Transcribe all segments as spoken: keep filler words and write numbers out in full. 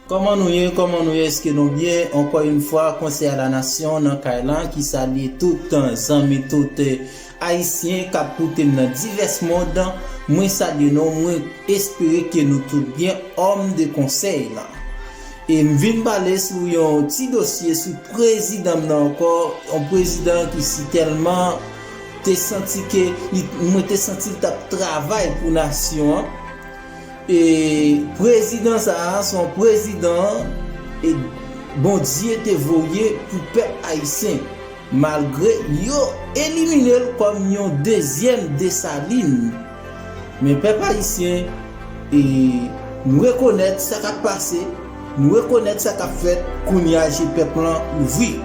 Kòman nou ye? Kòman nou ye? Èske nou byen? Encore une fois, Konsèy a la Nasyon nan kay la, ki salye tout, euh, zanmi, tout, euh, Ayisyen k ap koute m nan divès mond. Mwen salye nou, mwen espere ke nou tout byen, òm de konsèy la. E m vin pale sou yon ti dosye sou prezidan m nan ankò, yon prezidan ki si tèlman te santi ke li, mwen te santi l t ap travay pou nasyon an. E prezidan sa a, se yon prezidan e Bondye te voye pou pèp ayisyen, malgre yo elimine l kòm yon dezyèm Desalin. Men pèp ayisyen, e nou rekonèt sa k ap pase, nou rekonèt sa k ap fèt, kounye a je pèp lan louvri.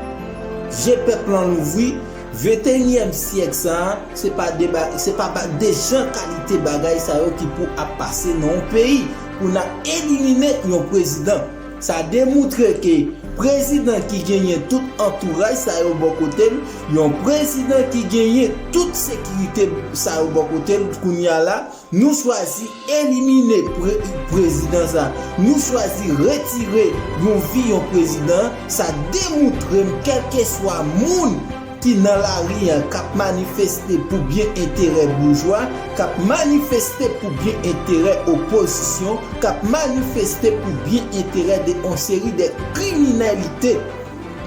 Je pèp lan louvri, venteyinyèm syèk sa a, se pa de ba-, se pa ba-, de jan kalite bagay sa yo ki pou ap pase nan yon peyi pou n ap elimine yon prezidan. Sa demoutre ke prezidan ki genyen tout antouraj sa yo bò kote l, yon prezidan ki genyen tout sekirite sa yo bò kote l kounye a la, nou chwazi elimine pre-, prezidan sa. Nou chwazi retire yon vi yon prezidan. Sa demoutre m, kèlkeswa moun ki nan lari a, k ap manifeste pou byen enterè boujwa, k ap manifeste pou byen enterè opozisyon, k ap manifeste pou byen enterè de yon seri de kriminalite,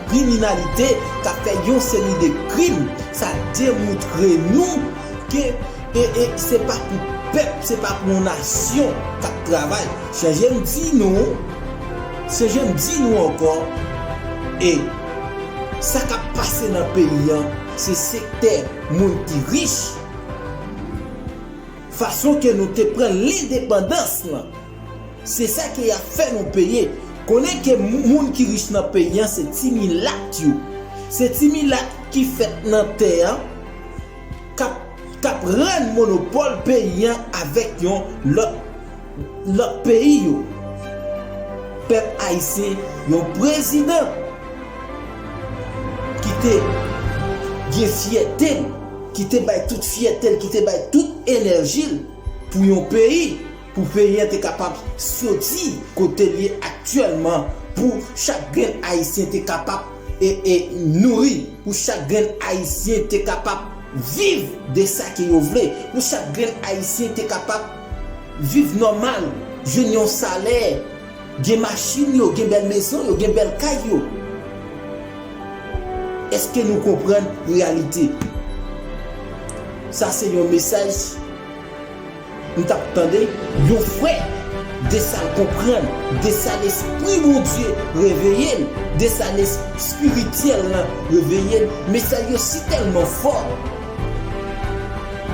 kriminalite, k ap fè yon seri de krim. Sa demoutre nou ke e, e, se pa pou pèp, se pa pou yon nasyon k ap travay. Chanje m di nou, chanje m di nou ankò, e sa k ap pase nan peyi an, se sektè moun ki rich. Fason ke nou te pran lendepandans lan, se sa ke y ap fè nou peye. Konnen ke moun ki rich nan peyi an, se ti milat yo. Se ti milat ki fèt nan tè an, k ap, k ap rann monopòl peyi an avèk yon lòt, lòt peyi yo. Pèp ayisyen, yon prezidan ki te gen fyète l, ki te bay tout fyète l, ki te bay tout enèji l pou yon peyi, pou peyi an te kapab soti kote l ye aktyèlman, pou chak grenn ayisyen te kapab e, e nouri, pou chak grenn ayisyen te kapab viv de sa ke yo vle, pou chak grenn ayisyen te kapab viv nòmal, jwenn yon salè, gen machin yo, gen bèl mezon yo, gen bèl kay yo. Èske nou konprann reyalite? Sa se yon mesaj m t ap tande yon frè de sa l konprann, de sa Lespri Bondye reveye l, de sa Lespri espirityèl lan reveye l. Mesaj yo si tèlman fò,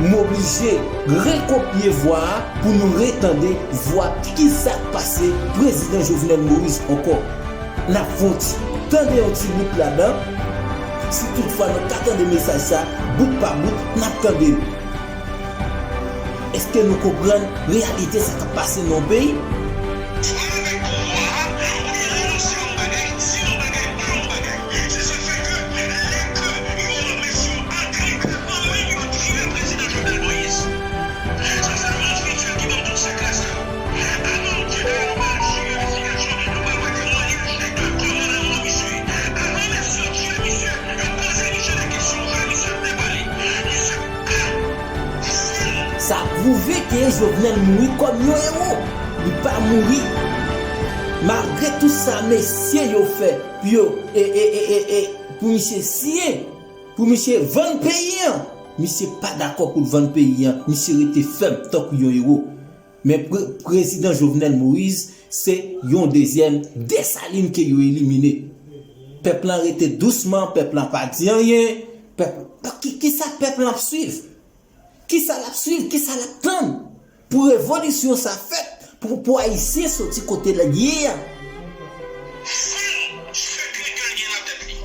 m oblije rekopye vwa a pou nou retande vwa ki sa k pase prezidan Jovenel Moïse ankò. N ap fè yon ti, tande yon ti bout ladan. Si toutfwa nou ka tande mesaj sa, bout pa bout, n ap tande l. Èske nou konprann reyalite sa k ap pase nan yon peyi? Swa avèk pouvwa a, oubyen renonse a yon bagay, di yon bagay, ba yon bagay. Se sa k fè ke lè ke yo ranmase yo, antre yo, kanmenm yo tire prezidan Jovenel Moïse. Sa se yon espirityèl ki ban m tout sekrè sa yo. Avan m di dayè nou pral jwenn yon eksplikasyon, nou pral wè temwayaj de kòman nan mò misye. Avan mesye yo tire misye, yo poze misye de kesyon, ou wè misye ap debale. Misye pa di l. Sa pwouve ke Jovenel mouri kòm yon ewo. Li pa mouri. Malgre tout sa mesye yo fè pou yo, e, e, e, e, e, pou misye siyen, pou misye vann peyi an, misye pa dakò pou l vann peyi an. Misye rete fèm tankou yon ewo. Men pre-, prezidan Jovenel Moïse se yon dezyèm Desalin ke yo elimine. Pèp lan rete dousman, pèp lan pa di anyen. Pèp, ki, kisa pèp lan ap swiv? Kisa l ap swiv? Kisa l ap tann? Pou revolisyon sa fèt, pou, pou Ayisyen soti kote l ye a. Fon sekrè ke l gen nan tèt li.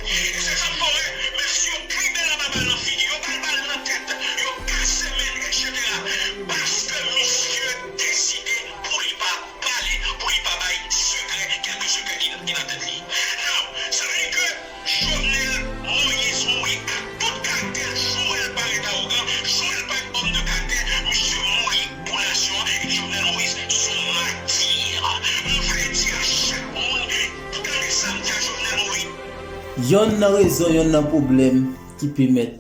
E se sa k fè w wè mesye yo kribe l anba bal nan figi, yo bay bal nan tèt, yo kase men l, etsetera. Paske misye deside pou li pa pale, pou li pa bay sekrè, kèlke sekrè ki, ki nan tèt li. Now, sa vle di ke Jovenel Moïse mouri ak tout karaktè l, jan w wè l parèt awogan, jan w wè l parèt òm de karaktè, misye mouri pou nasyon an, e Jovenel Moïse se yon mati. M fè di a chak Yonn nan rezon, yonn nan pwoblèm ki pèmèt